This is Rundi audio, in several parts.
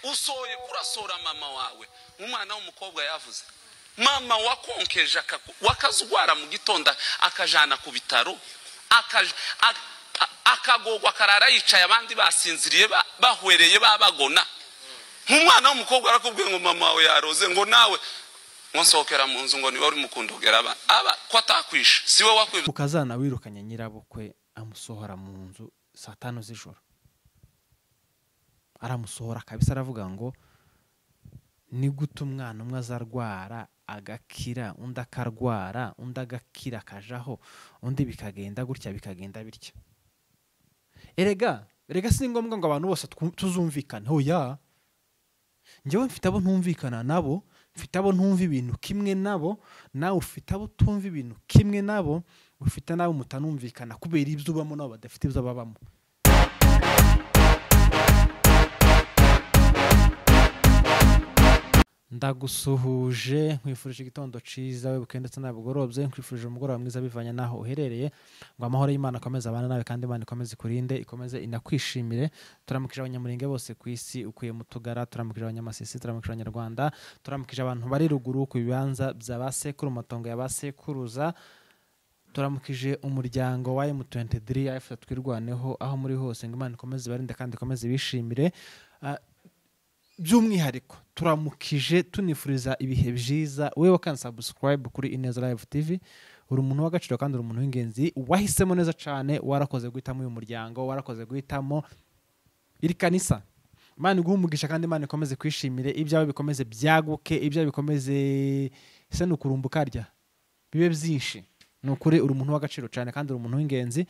Usoye kurasora mama wawe. Umwana w'umukobwa yavuze mama wakonkeje wakazwara mu gitondo akajana ku bitaro, akagogwa akarara yicaye abandi basinziriye bahwereye babagona. Nk'umwana w'umukobwa arakubwiye ngo mama wawe yaroze, ngo nawe ngo nsohokera mu nzu ngo niwe uri mukundogera aba ko atakwishe siwe wakwibye. Ukazana wirukanye nyirabukwe amusohora mu nzu saa 5 z'ijoro, aramusohora kabisa, aravuga ngo ni gute umwana umwe azarwara agakira, undi akarwara, undi agakira akajaho, undi bikagenda gutya bikagenda bitya. Erega erega si ngombwa ngo abantu bose tuzumvikane. Hoya, njyewe mfite abo ntumvikana nabo, mfite abo ntumva ibintu kimwe nabo, nawe ufite abo utumva ibintu kimwe nabo, ufite nabo mutanumvikana kubera ibyo ubamo nabo badafite ibyo babamo. Ndagusuhuje, nkwifurije igitondo ciza webuke ndetse nabugorobye, nkwifurije umugoroba mwiza bivanye naho uherereye, ngo amahoro y'Imana akomeze abana nawe kandi Imana ikomeze ikurinde, ikomeze inakwishimire. Turamukije abanyamurenge bose ku isi ukuye mu Tugara, turamukije abanyamasisi, turamukije abanyarwanda, turamukije abantu bari ruguru ku bibanza bya basekuru, matongo ya basekuruza, turamukije umuryango wa M23 AFC twirwaneho aho muri hose, ngo Imana ikomeze ibarinde kandi ikomeze ibishimire. By'umwihariko turamukije tunifuriza ibihe byiza wewe wakanze subscribe kuri Ineza Live TV. Uri umuntu w'agaciro kandi uri umuntu w'ingenzi, wahisemo neza cyane, warakoze guhitamo uyu muryango, warakoze guhitamo iri kanisa. Imana iguhe umugisha kandi Imana ikomeze kwishimire, ibyawe bikomeze byaguke, ibyawe bikomeze se nukurumbuka rya bibe byinshi. Ni ukuri uri umuntu w'agaciro cyane kandi uri umuntu w'ingenzi.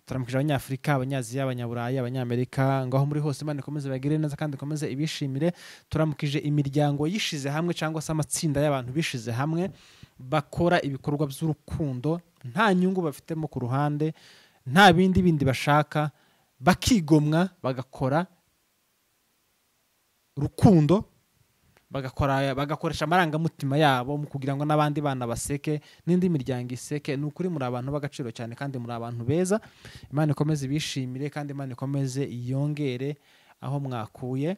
Turamukije abanyafurika, abanyaziya, abanyaburayi, abanyamerika, ngaho muri hose Imana ikomeze bagire neza kandi ikomeze ibishimire. Turamukije imiryango yishize hamwe cyangwa se amatsinda y'abantu bishize hamwe bakora ibikorwa by'urukundo, nta nyungu bafitemo ku ruhande, nta bindi bindi bashaka, bakigomwa bagakora rukundo, bagakora bagakoresha amarangamutima yabo mu kugira ngo n'abandi bana baseke n'indi miryango iseke. Ni ukuri muri abantu b'agaciro cyane kandi muri abantu beza. Imana ikomeze ibishimire kandi Imana ikomeze iyongere aho mwakuye.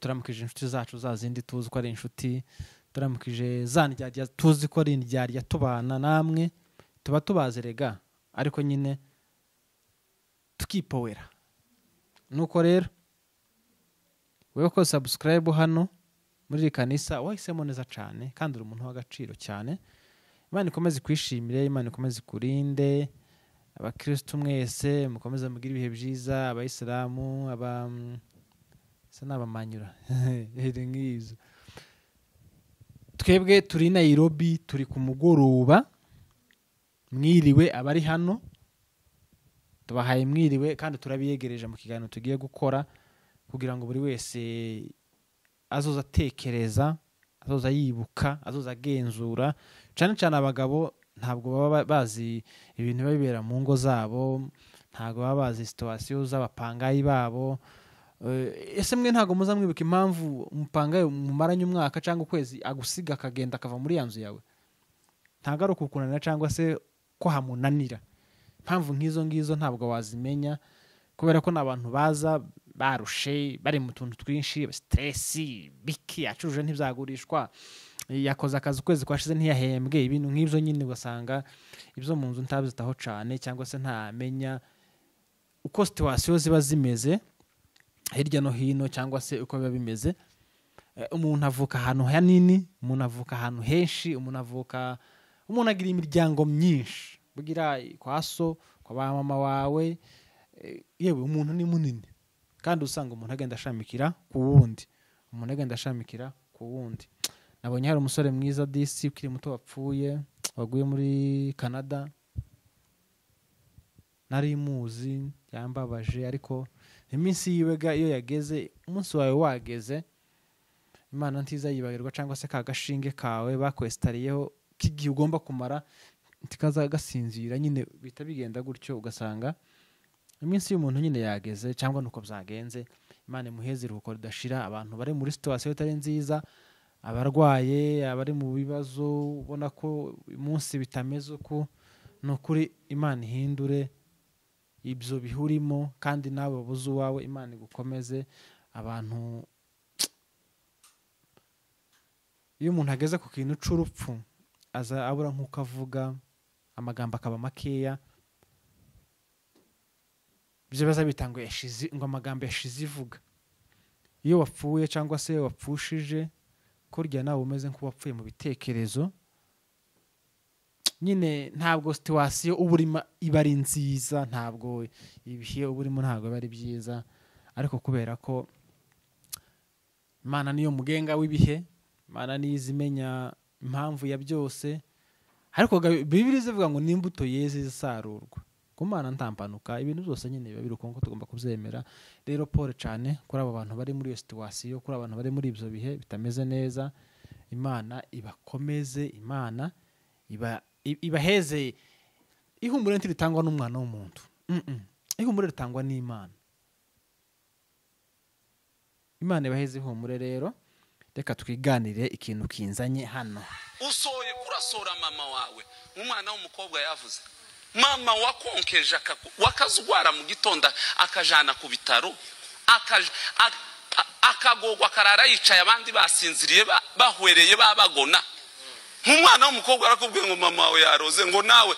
Turamukije inshuti zacu za zindi tuzi ko ari inshuti, turamukije za ndyarya tuzi ko ari indyarya tubana namwe, tuba tubazerega ariko nyine tukipowera. Nuko rero wewe ko subscribe hano muri kanisa wahisemo neza cyane kandi uri umuntu w'agaciro cyane. Imana ikomeze kwishimire, Imana ikomeze kurinde. Abakristo mwese mukomeze mugire ibihe byiza, abayisilamu, aba se n'abamanyura ngizo. Twebwe turi Nairobi, turi ku mugoroba, mwiriwe abari hano tubahaye mwiriwe kandi turabiyegereje mu kiganiro tugiye gukora kugira ngo buri wese azoza atekereza, azoza yibuka, azoza agenzura. Cyane cyane abagabo ntabwo baba bazi ibintu bibera mu ngo zabo, ntabwo baba bazi situation z'abapangayi babo. Ese mwe ntabwo muza mwibuka impamvu umupangayi mumaranye umwaka cyangwa ukwezi agusiga akagenda akava muri ya nzu yawe? Ntabwo ari ukukunanira cyangwa se ko hamunanira. Impamvu nk'izo ngizo ntabwo wazimenya kubera ko n'abantu baza barushe, bari mu tuntu twinshi, stress, biki acuruje ntibyagurishwa, yakoze akazi ukwezi kwashize ntiyahembwe, ibintu nk'ibyo nyine ugasanga ibyo mu nzu ntabizitaho cyane cyangwa se ntamenya uko situation ziba zimeze hirya no hino cyangwa se uko biba bimeze. Umuntu avuka ahantu hanini, umuntu avuka ahantu henshi, umuntu avuka, umuntu agira imiryango myinshi, bugira kwa so, kwa ba mama wawe, yewe umuntu ni munini. Kandi usanga umuntu agenda ashamikira ku wundi, umuntu agenda ashamikira ku wundi. Nabonye hari umusore mwiza disi ukiri muto wapfuye, waguye muri Canada, nari muzi, yambabaje, ariko iminsi yiwe ga iyo yageze, umunsi wawe wageze, Imana ntiza yibagirwa cyangwa se ka gashinge kawe bakwestariyeho kigiye ugomba kumara ntikaza gasinzira nyine, bita bigenda gutyo, ugasanga iminsi y'umuntu nyine yageze cyangwa nuko byagenze. Imana imuheze iruhuko ridashira. Abantu bari muri situation itari nziza, abarwaye, abari mu bibazo, ubona ko umunsi bitameze uko, nukuri Imana ihindure ibyo bihurimo kandi nawe wabuze uwawe, Imana igukomeze. Abantu iyo umuntu ageze ku kintu c'urupfu aza abura nk'uko avuga, amagambo akaba makeya. Ibyo baza bita ngo yashize, ngo amagambo yashize ivuga. Iyo wapfuye cyangwa se wapfushije, kurya nawe umeze nk'uwapfuye mu bitekerezo nyine. Ntabwo situation uba urimo iba ari nziza, ntabwo ibihe uba urimo ntabwo biba ari byiza. Ariko kubera ko Imana niyo mugenga w'ibihe, Imana niyo izi imenya impamvu ya byose. Ariko Bibiliya ivuga ngo n'imbuto yeze izisarurwa. Ku Mana nta mpanuka, ibintu byose nyine biba biri uko nguko, tugomba kubyemera. Rero pole cyane kuri abo bantu bari muri iyo situation, kuri abantu bari muri ibyo bihe bitameze neza. Imana ibakomeze, Imana ibaheze. Ihumure ntiritangwa n'umwana w'umuntu, ihumure ritangwa n'Imana. Imana ibaheze ihumure. Rero reka twiganire ikintu kinzanye hano. Usoye kurasora mama wawe, umwana w'umukobwa yavuze mama wakonkeje wakazwara mu gitondo akajana ku bitaro, akagogwa akarara yicaye abandi basinziriye bahwereye babagona. Nk'umwana w'umukobwa arakubwiye ngo mama wawe yaroze, ngo nawe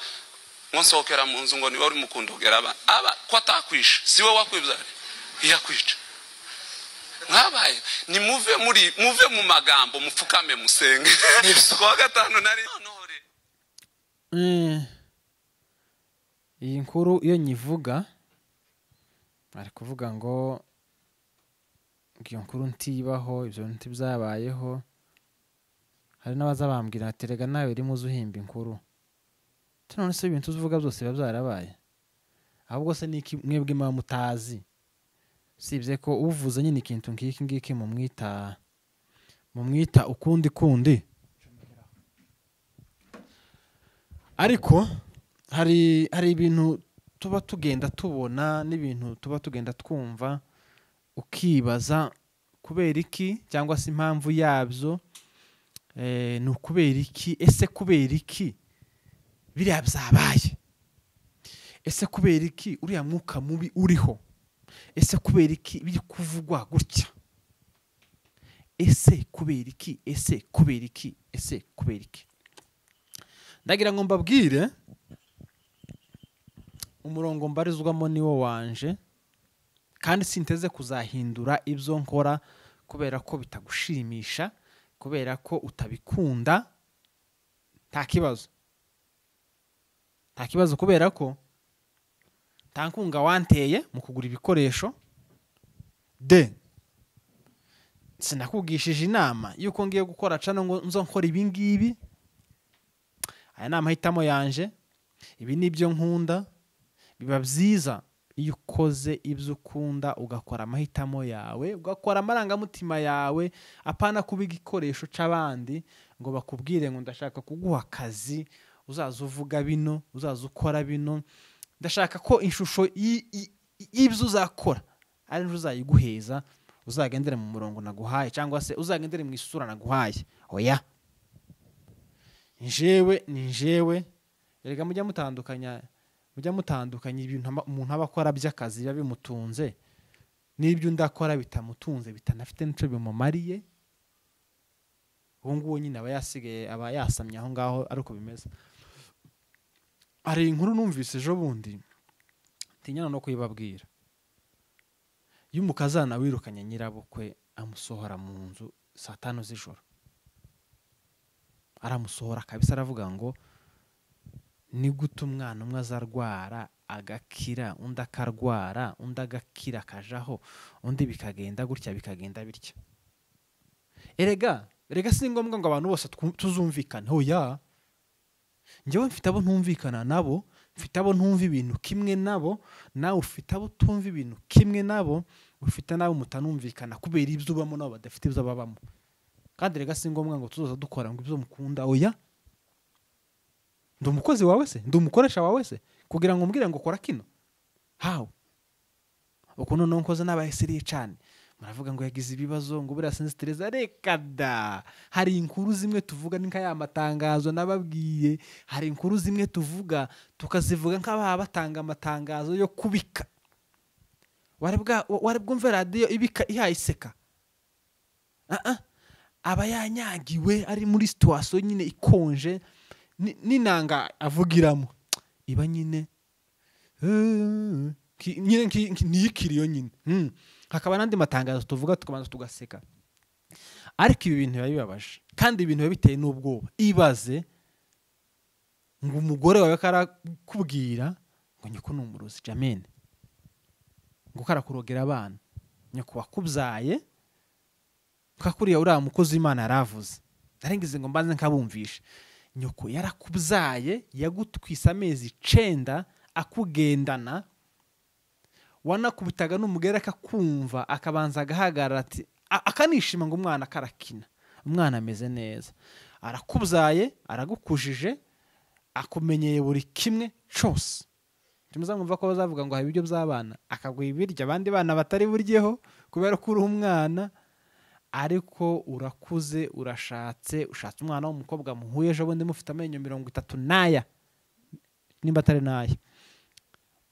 ngo nsohokera mu nzu ngo niba uri mukundogera abana, aba ko atakwishe siwe wakwibyara yakwica. Mwabaye ni muve muri, muve mu magambo, mupfukame musenge. Kuwa gatanu nari none Iyi nkuru iyo nyivuga ari kuvuga ngo iyo nkuru ntibaho, ibyo ntibyabayeho. Hari n'abaza bambwira ati rega nawe uri muzi uhimba inkuru. None se ibintu uvuga byose biba byarabaye? Ahubwo se niki mwebwe muba mutazi? Sibye ko uvuze nyine ikintu nk'iki ngiki mumwita ukundi kundi. Ariko hari ibintu tuba tugenda tubona n'ibintu tuba tugenda twumva, ukibaza kubera iki cyangwa se impamvu yabyo, ni ukubera iki? Ese kubera iki biriya byabaye? Ese kubera iki uriya mwuka mubi uriho? Ese kubera iki biri kuvugwa gutya? Ese kubera iki? Ese kubera iki? Ese kubera iki? Ndagira ngo mbabwire umurongo mbarizwamo niwo wanje, kandi sinteze kuzahindura ibyo nkora kubera ko bitagushimisha, kubera ko utabikunda. Nta kibazo, nta kibazo, kubera ko nta nkunga wanteye mu kugura ibikoresho. De sinakugishije inama yuko ngiye gukora cano ngo nzo nkora ibi ngibi. Aya ni amahitamo yanje, ibi ni ibyo nkunda. Biba byiza iyo ukoze ibyo ukunda, ugakora amahitamo yawe, ugakora amarangamutima yawe, apana kuba igikoresho c'abandi ngo bakubwire ngo ndashaka kuguha akazi, uzaza uvuga bino, uzaza ukora bino. Ndashaka ko ishusho y'ibyo uzakora ari njo uzayiguheza, uzagendere mu murongo naguhaye cyangwa se uzagendere mu isura naguhaye. Oya, njewe ni njewe. Erega mujya mutandukanya, mujya mutandukanya ibintu umuntu aba akora by'akazi biba bimutunze n'ibyo undi akora bitamutunze, bitanafite n'ico bimumariye. Uwo nguwo nyine aba yasigaye, aba yasamye aho ngaho, ariko bimeze. Hari inkuru numvise ejo bundi ntinyana no kuyibabwira, y'umukazana wirukanye nyirabukwe amusohora mu nzu saa 5 z'ijoro. Aramusohora kabisa, aravuga ngo ni gute umwana umwe azarwara agakira, undi akarwara, undi agakira akajaho, undi bikagenda gutya bikagenda bitya. Erega si ngombwa ngo abantu bose tuzumvikane. Oya, njyewe mfite abo ntumvikana nabo, mfite abo ntumva ibintu kimwe nabo, nawe ufite abo utumva ibintu kimwe nabo, ufite nabo mutanumvikana kubera ibyo ubamo nabo badafite ibyo babamo. Kandi rega si ngombwa ngo tuzoza dukora ngo ibyo mukunda. Oya, ndi umukozi wawe se? Ndi umukoresha wawe se? Kugira ngo umbwire ngo kora kino? How? Ukuntu nonkoze nabaye seriye cyane. Muravuga ngo yagize ibibazo ngo buriya sinzi Tereza. Reka da! Hari inkuru zimwe tuvuga ni nka ya matangazo nababwiye. Hari inkuru zimwe tuvuga tukazivuga nk'ababa batanga amatangazo yo kubika. Wari bwumve radiyo ibika ihayiseka? Aba yanyagiwe, ari muri situation nyine ikonje, n'inanga avugiramo iba nyine nyine niyikiriyo nyine. Hakaba n'andi matangazo tuvuga tukabanza tugaseka, ariko ibi bintu biba bibabaje kandi ibintu biba biteye n'ubwoba. Ibaze ngo umugore wawe karakubwira ngo nyoko ni umurozi, jamene, ngo karakurogera abana, nyoko wakubyaye kakuriya uriya mukozi w'Imana yaravuze, ndarengize ngo mbanze nkabumvishe. Nyoko yarakubyaye, yagutwise amezi 9 akugendana, wanakubitaga n'umugera akakumva, akabanza agahagarara ati akanishima ngo umwana karakina, umwana ameze neza. Arakubyaye, aragukujije, akumenyeye buri kimwe cyose. Tumuzamwumva ko bazavuga ngo hari ibiryo by'abana, akaguha ibiryo abandi bana batari buryeho kubera ko uri umwana, ariko urakuze, urashatse, ushatse umwana w'umukobwa muhuye ejo bundi mufite amenyo 30 n'aya, nimba atari n'aya,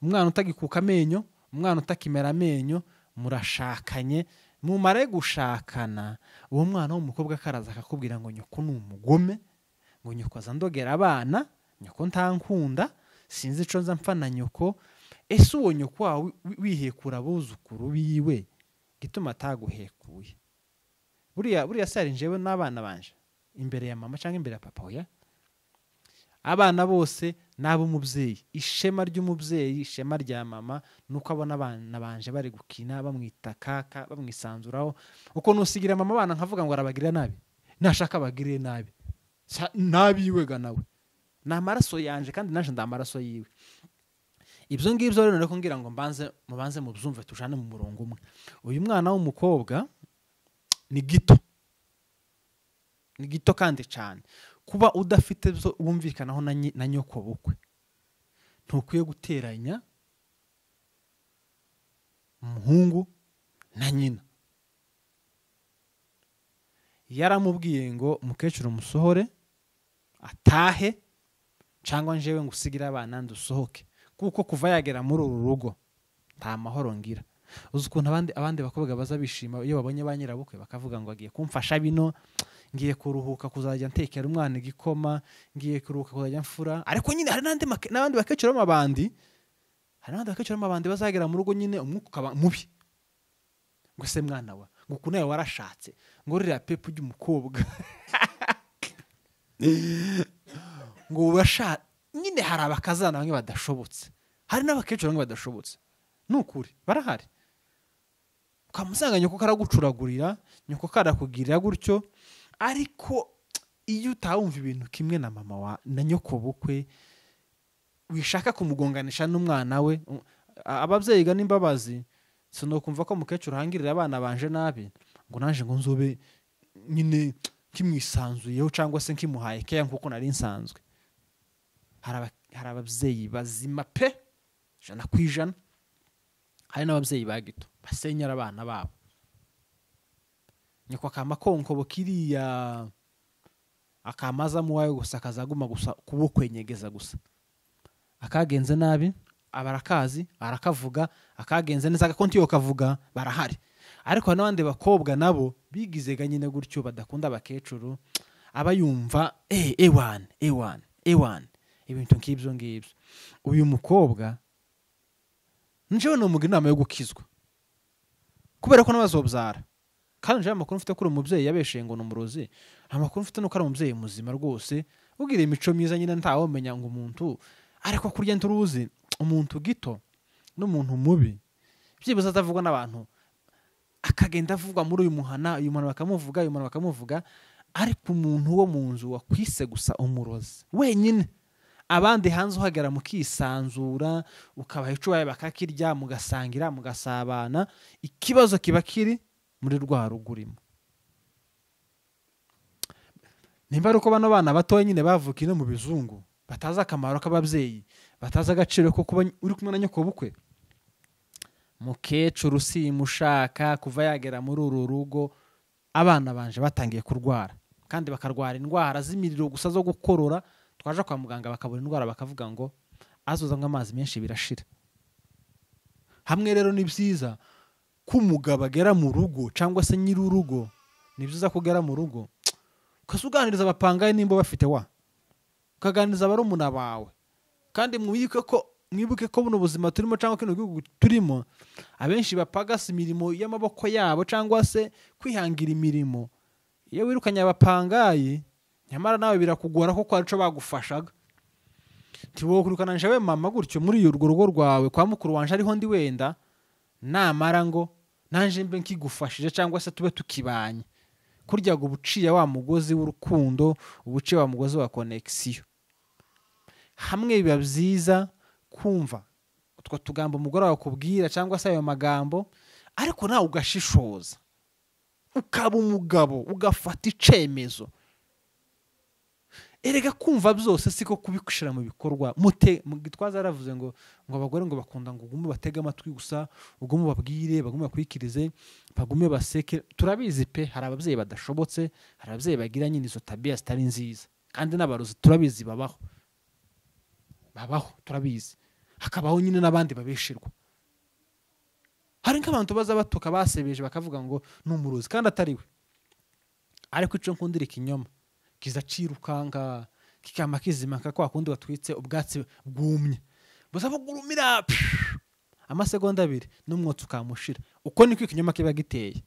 umwana utagikuka amenyo, umwana utakimera amenyo, murashakanye. Mumare gushakana, uwo mwana w'umukobwa akaraza akakubwira ngo nyoko ni umugome, ngo nyoko azandogera abana, nyoko ntankunda, sinzi ico nza mpfa na nyoko. Ese uwo nyoko wawe wihekura abuzukuru biwe gituma ataguhekuye? Buriya se ari njyewe n'abana banje imbere ya mama cyangwa imbere ya papa? Oya, abana bose nabo umubyeyi, ishema ry'umubyeyi, ishema rya mama nuko abona abana banje bari gukina, bamwita kaka, bamwisanzuraho. Uko nusigira mama abana nkavuga ngo arabagirira nabi, nashaka abagirire nabi, nabi yiwega nawe, ni amaraso yanje kandi naje ndamaraso yiwe. Ibyo ngibyo rero nako ngira ngo mbanze mubanze mubyumve tujane mu murongo umwe. Uyu mwana w'umukobwa ni gito, ni gito kandi cyane. Kuba udafite byo wumvikanaho na nyoko bukwe, ntukwiye guteranya umuhungu na nyina. Yaramubwiye ngo mukecuru musohore atahe, cyangwa njewe ngusigira abana ndusohoke, kuko kuva yagera muri uru rugo nta mahoro ngira. Uzi ukuntu abandi bakobwa baza bishima iyo babonye ba nyirabukwe, bakavuga ngo agiye kumfasha bino, ngiye kuruhuka kuzajya ntekera umwana igikoma, ngiye kuruhuka kuzajya mfura. Ariko nyine hari n'abandi bakecuru b'amabandi, hari n'abandi bakecuru b'amabandi bazagera mu rugo nyine umwuka ukaba mubi, ngo se mwana wa, ngo ukuntu nawe warashatse, ngo ririya pepu ry'umukobwa ngo urashatse nyine. Hari abakazana bamwe badashobotse, hari n'abakecuru bamwe badashobotse, ni ukuri barahari. Ukamusanga nyoko karagucuragurira, nyoko karakugirira gutyo, ariko iyo utawumva ibintu kimwe na mama wa na nyoko bukwe, wishaka kumugonganisha n'umwana we. Ababyeyi ga n'imbabazi, sinokumva ko mukecuru hangirira abana banje nabi, ngo naje ngo nzobe nyine kimwisanzuyeho cyangwa se nkimuhaye keya nkuko nari nsanzwe. Hari ababyeyi bazima pe 100%, hari n'ababyeyi ba gito basenyera abana babo. Nyoko akama konkobo kiriya akamaza muwayo gusa, akazaguma gusa kubukwenyegeza gusa. Akagenze nabi abarakazi arakavuga, akagenze neza agakonti yo kavuga, barahari. Ariko n'abandi bakobwa nabo bigizega nyine gutyo, badakunda abakecuru, aba yumva ewan ewan ewan ibintu nk'ibyo ngibyo. Uyu mukobwa njewe no mugira inama yo gukizwa, kubera ko nabazobyara. Kandi njewe amakuru mfite kuri umubyeyi yabesheye ngo ni umurozi, amakuru mfite nuko ari umubyeyi muzima rwose, ugira imico myiza nyine ntawomenya ngo umuntu, ariko kurya nturuzi umuntu gito n'umuntu mubi byibuze atavugwa n'abantu, akagenda avugwa muri uyu muhana, uyu muhana bakamuvuga, uyu muhana bakamuvuga, ariko umuntu wo mu nzu wakwise gusa umurozi wenyine, abandi hanze uhagera mukisanzura, ukabaha ico baye bakakirya, mugasangira, mugasabana, ikibazo kiba kiri muri rwa rugurimo. Nimba ari uko bano bana batoye nyine bavukiye no mu bizungu, batazi akamaro k'ababyeyi, batazi agaciro ko kuba uri kumwe na nyoko bukwe. Mukecuru simushaka kuva yagera muri uru rugo, abana banje batangiye kurwara, kandi bakarwara indwara z'imiriro gusa zo gukorora. Twaje kwa muganga bakabona indwara bakavuga ngo azoza ngo amazi menshi birashira. Hamwe rero ni byiza ko umugabo agera mu rugo cyangwa se nyiri urugo, ni byiza ko ugera mu rugo ukasuganiriza abapangayi nimba bafite wa, ukaganiriza barumuna bawe. Kandi mwibuke ko buno buzima turimo cyangwa kino gihugu turimo, abenshi bapagasa imirimo y'amaboko yabo cyangwa se kwihangira imirimo. Iyo wirukanye abapangayi nyamara nawe birakugora kuko hari ico bagufashaga. Ntiwokurukana njewe mama gutyo muri urwo rugo rwawe kwa mukuru wanje ariho ndi, wenda namara ngo nanje mbe nkigufashije cyangwa se tube tukibanye. Kurya ngo ubuciye wa mugozi w'urukundo, ubuciye wa mugozi wa connection. Hamwe biba byiza kumva utwo tugambo umugore wawe akubwira cyangwa se ayo magambo, ariko nawe ugashishoza, ukaba umugabo, ugafata icemezo. Erega kumva byose siko kubikushira mu bikorwa. Gitwaza yaravuze ngo abagore ngo bakunda ngo ugume batege amatwi gusa, ugume babwire, bagume bakwikirize, bagume baseke. Turabizi pe, hari ababyeyi badashobotse, hari ababyeyi bagira nyine izo tabia zitari nziza, kandi n'abarozi turabizi babaho, turabizi. Hakabaho nyine n'abandi babeshirwa. Hari nk'abantu baza batuka basebeje bakavuga ngo ni umurozi kandi atari we. Ariko ico nkundira ikinyoma kiza cirukanga kikama kizima nka kwa kundi watwitse ubwatsi bwumye, buza bugurumira amasegonda abiri n'umwotsi ukamushira. Uko niko ikinyoma kiba giteye.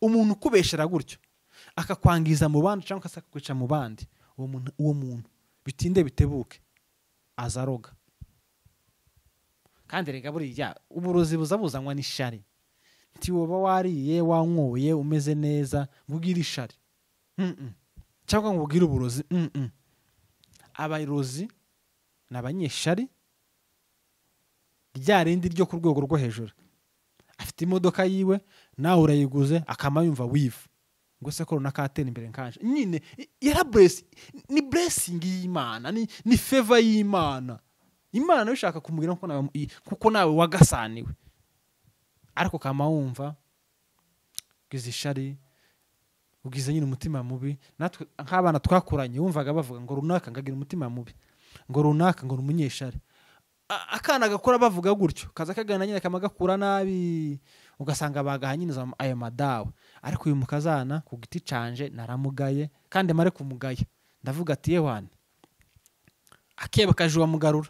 Umuntu ukubeshera gutyo akakwangiza mu bandi cyangwa akakwica mu bandi, uwo muntu bitinde bitebuke azaroga. Kandi rega buriya uburozi buza buzanwa n'ishari. Nti woba wariye wanyoye umeze neza ngo ugire ishari, cyangwa ngo ugire uburozi. Abarozi n'abanyeshari rya rindi ryo ku rwego rwo hejuru. Afite imodoka yiwe nawe urayiguze akama yumva wivu ngo se ko runaka atera imbere nkanje. Nyine yara bless, ni blessing y'Imana, ni favor y'Imana. Imana nayo ishaka kumubwira ko nawe, kuko nawe wagasaniwe. Ariko kama wumva ugize ishari, ugize nyine umutima mubi. Natwe nk'abana twakuranye wumvaga bavuga ngo runaka ngagira umutima mubi, ngo runaka ngo umunyeshari. Akana gakora bavuga gutyo kaza kagana nyine kamagakura nabi, ugasanga bagaha nyine ayo madawa. Ariko uyu mukazana ku giti canje naramugaye, kandi mare kumugaya ndavuga ati yewana akeba kajuwa mugarura,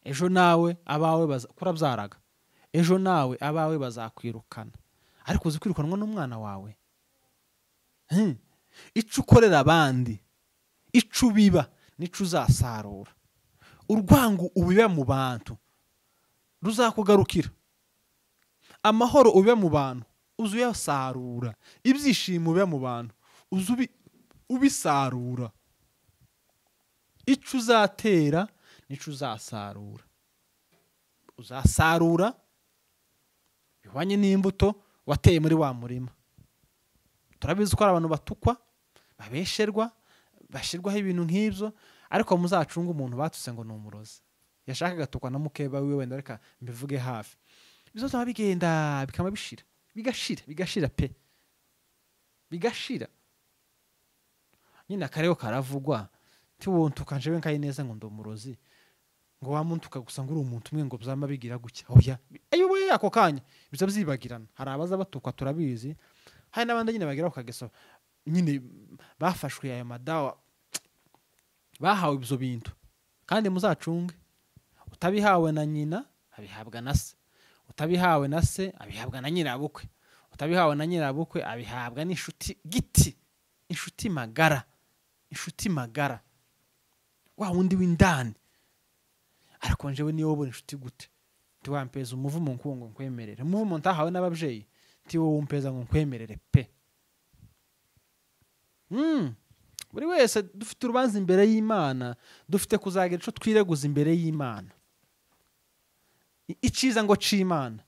ejo nawe abawe kurabyaraga, ejo nawe abawe bazakwirukana. Ariko uzi kwirukanwa n'umwana wawe? Ico ukorera abandi, ico ubiba nico uzasarura. Urwango ubiba mu bantu ruzakugarukira. Amahoro ubiba mu bantu uzuyasarura. Ibyishimo ubiba mu bantu ubisarura. Ico uzatera nico uzasarura. Uzasarura bihwanye n'imbuto wateye muri wa murima. Turabizi ko abantu batukwa, babesherwa, bashirwaho ibintu nk'ibyo, ariko muzacunga umuntu batuse ngo ni umurozi. Yashaka gatukwa na mukeba wiwe, wenda reka mbivuge hafi. Bizotuma bigenda bikama bishira, bigashira, bigashira pe. Bigashira. Nyina kareo karavugwa, tiwontuka njewe nkaye neza ngo ndomurozi. Ngo wamuntuka gusa ngo uri umuntu umwe ngo byama bigira gutya. Oya, ayo we ako kanya biza byibagirana. Hari abaza batuka turabizi. Hari n'abandi nyine bagira kukageso nyine bafashwe aya madawa, bahawe ibyo bintu. Kandi muzacunge, utabihawe na nyina abihabwa na se, utabihawe na se abihabwa na nyirabukwe, utabihawe na nyirabukwe abihabwa n'inshuti giti, inshuti magara, inshuti magara wa wundi w'indani. Ariko njewe niyo wobona inshuti gute? Ntiwampeza umuvumo nkuwo ngo nkwemerere. Umuvumo ntahawe n'ababyeyi, nti wowe umpeza ngo nkwemerere pe. Buri wese dufite urubanza imbere y'Imana, dufite kuzagira ico twireguza imbere y'Imana. Iciza ngo c'Imana,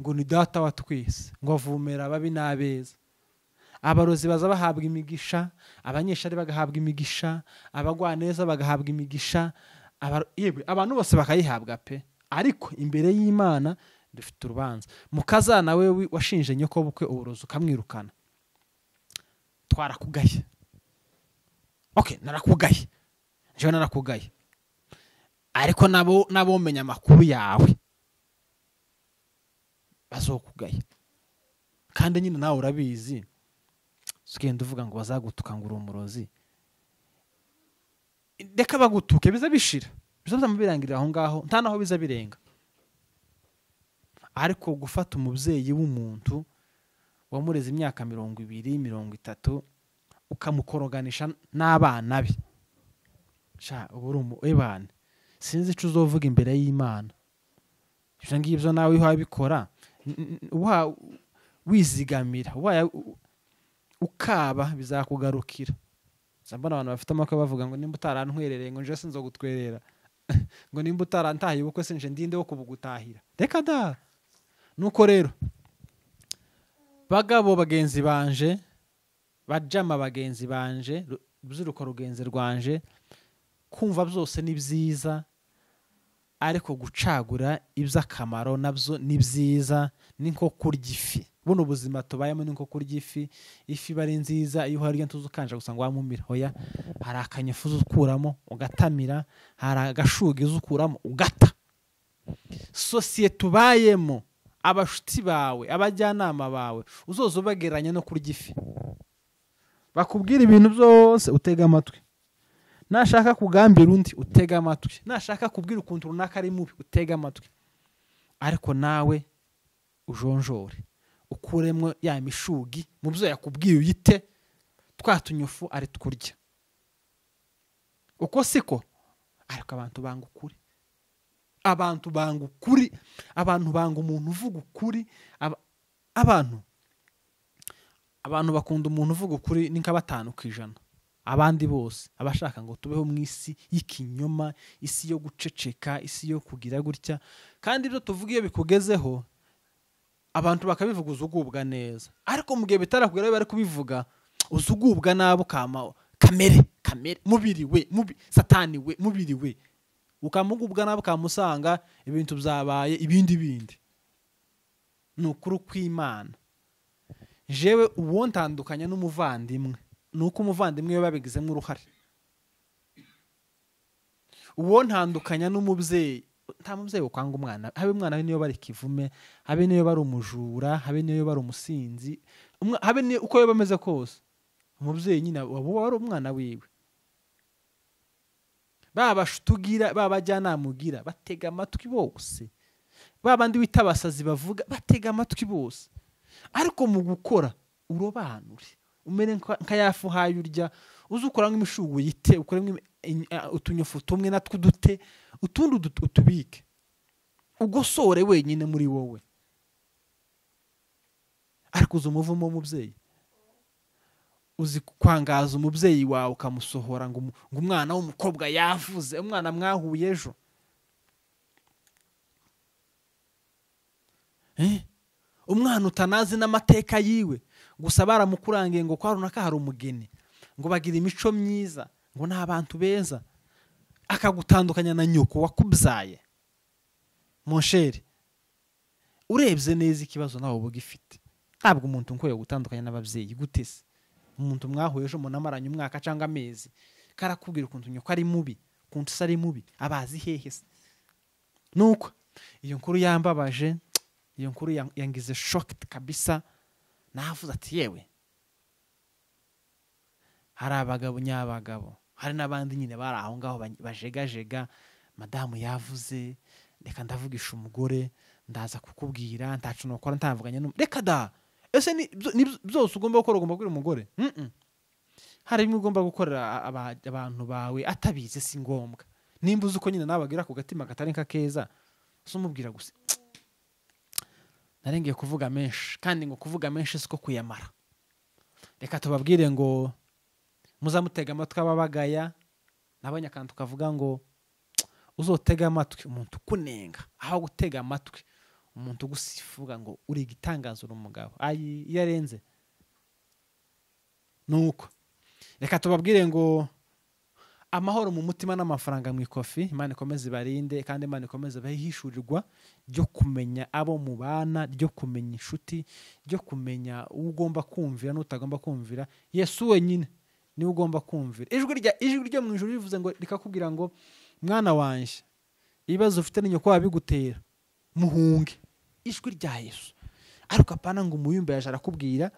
ngo ni data wa twese, ngo avumera ababi n'abeza. Abarozi baza bahabwa imigisha, abanyeshari bagahabwa imigisha, abagwaneza bagahabwa imigisha, yebwe abantu bose bakayihabwa pe. Ariko imbere y'Imana dufite urubanza. Mukazana we washinje nyoko bukwe uburozi ukamwirukana, twarakugaye. Okay, narakugaye. Njewe narakugaye. Ariko nabo nabomenya amakuru yawe bazokugaya. Kandi nyine nawe urabizi, ugenda uvuga ngo bazagutuka ngo uri umurozi, reka bagutuke biza bishira, biza birangirira aho ngaho, nta naho biza birenga. Ariko gufata umubyeyi w'umuntu wamureze imyaka 20, 30 ukamukoroganisha n'abana be, sha ubu uri ebana, sinzi ico uzovuga imbere y'Imana. Ivyo ngivyo nawe wabikora wizigamira, ukaba bizakugarukira. Mbona abantu bafite amako bavuga ngo nimba utarantwerereye ngo nje sinzogutwerera, ngo nimba utarantahiye ubukwe sinje ndinde wo kubugutahira. Reka da. Nuko rero bagabo bagenzi banje, bajama bagenzi banje, rubyiruko rugenzi rwanje, kumva byose ni byiza, ariko gucagura iby'akamaro nabyo ni byiza. Ni nko kurya ifi. Buno buzima tubayemo ni nko kurya ifi. Ifi bari nziza iyo uharya ntuzi ukanja gusa ngo wamumira. Hoya, hari akanyefu ukuramo ugatamira, hari agashugi ukuramo ugata. Sosiyete tubayemo, abashuti bawe, abajyanama bawe, uzoza ubagereranya no kurya ifi. Bakubwira ibintu byose utega amatwi. Nashaka kugambira undi utega amatwi, nashaka kubwira ukuntu runaka ari mubi utega amatwi. Ariko nawe ujonjore, ukuremwo ya mishugi mu byo yakubwiye uyite, twa tunyufu ari twurya. Uko siko? Ariko abantu banga ukuri, abantu banga ukuri, abantu banga umuntu uvuga ukuri. Abantu bakunda umuntu uvuga ukuri ni nka 5%. Abandi bose abashaka ngo tubeho mu isi y'ikinyoma, isi yo guceceka, isi yo kugira gutya. Kandi ibyo tuvuga iyo bikugezeho abantu bakabivuga uzugubwa neza, ariko mu gihe bitarakugeraho bari kubivuga uzugubwa nabo kama kamere kamere mubiri we mubi satani we mubiri we, ukamugubwa nabo kamusanga ibintu byabaye ibindi bindi. Ni ukuri kw'Imana. Jewe uwo ntandukanya n'umuvandimwe nuko umuvandimwe we babigizemo uruhare. Uwo ntandukanya n'umubyeyi, nta mubyeyi ukwanga umwana, habe umwana we niyo bari kivume, habe niyo bari umujura, habe niyo bari umusinzi, habe niyo uko yo bameze kose, umubyeyi nyine waba wari umwana wiwe. Baba shutugira, baba jyanamugira, batega amatwi bose. Babandi witabasazi bavuga batega amatwi bose. Ariko mu gukora urobanure, umere nka yafu hayo urya, uzukora nk'imishugu yite, ukore utunyofu tumwe natwo dute, utundi utubike, ugosore wenyine muri wowe. Ariko uzi umuvumo w'umubyeyi, uzi kwangaza umubyeyi wawe ukamusohora ngo umwana w'umukobwa yavuze, umwana mwahuye ejo. Umwana utanazi n'amateka yiwe, gusa baramukurangiye ngo kwa runaka hari umugeni, ngo bagira imico myiza, ngo ni abantu beza, akagutandukanya na nyoko wakubyaye. Mon cher, urebye neza ikibazo nawe uba ugifite. Ntabwo umuntu nkwiye gutandukanya n'ababyeyi gute se? Umuntu mwahuye ejo munamaranye umwaka cyangwa amezi, karakubwira ukuntu nyoko ari mubi, ukuntu se ari mubi, abazi hehe se? Nuko iyo nkuru yambabaje, iyo nkuru yangize shocked kabisa. Navuze ati yewe, hari abagabo nyabagabo, hari n'abandi nyine bari aho ngaho bajegajega. Madamu yavuze, reka ndavugisha umugore, ndaza kukubwira, ntacu nokora ntavuganye n'umwe. Reka da, ese ni byose ugomba gukora ugomba kubwira umugore? Hari bimwe ugomba gukorera abantu bawe atabizi, si ngombwa. Nimba uzi uko nyine nabagira ku gatima katari nka keza, umubwira gusa. Narengeye kuvuga menshi, kandi ngo kuvuga menshi siko kuyamara. Reka tubabwire ngo muzamutega amatwi ababagaya. Nabonye akantu kavuga ngo uzotega amatwi umuntu ukunenga, aho gutega amatwi umuntu ugusifuga ngo uri igitangazo uri umugabo. Ayi iyo arenze. Nuko reka tubabwire ngo amahoro mu mutima n'amafaranga mu ikofi. Imana ikomeze ibarinde, kandi Imana ikomeze bahishurirwa ryo kumenya abo mubana, ryo kumenya inshuti, ryo kumenya ugomba kumvira n'utagomba kumvira. Yesu wenyine niwe ugomba kumvira. Ijwi ryo mu ijuru rivuze ngo rikakubwira ngo mwana wanje, Ibibazo ufite ni nyoko wabigutera, muhunge ijwi rya Yesu. Ariko apana ngo umuyumbe yaje arakubwira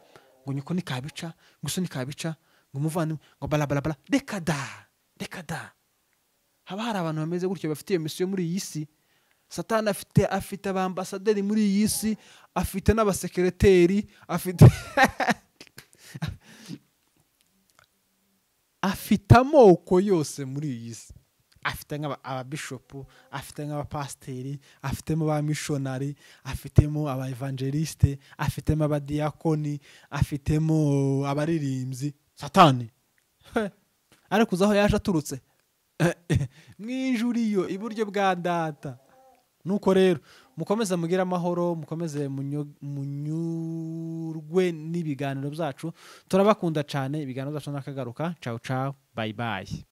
ngo nyoko ni kabica, ngo so ni kabica, ngo umuvandimwe ngo bala bala bala. Reka da, reka da. Haba hari abantu bameze gutyo bafite iyo misiyo muri iyi si. Satani afite abambasaderi muri iyi si, afite n'abasekereteri, afite amoko yose muri iyi si. Afite nk'ababishopu, afite nk'abapasiteri, afitemo ba mishonari, afitemo aba evangeliste, afitemo abadiyakoni, afitemo abaririmbyi. Satani ariko uzi aho yaje aturutse? Mu ijuru iyo iburyo bwa data. Nuko rero mukomeze mugire amahoro, mukomeze munyurwe n'ibiganiro byacu. Turabakunda cyane, ibiganiro byacu nakagaruka. Ciao ciao, bye bye.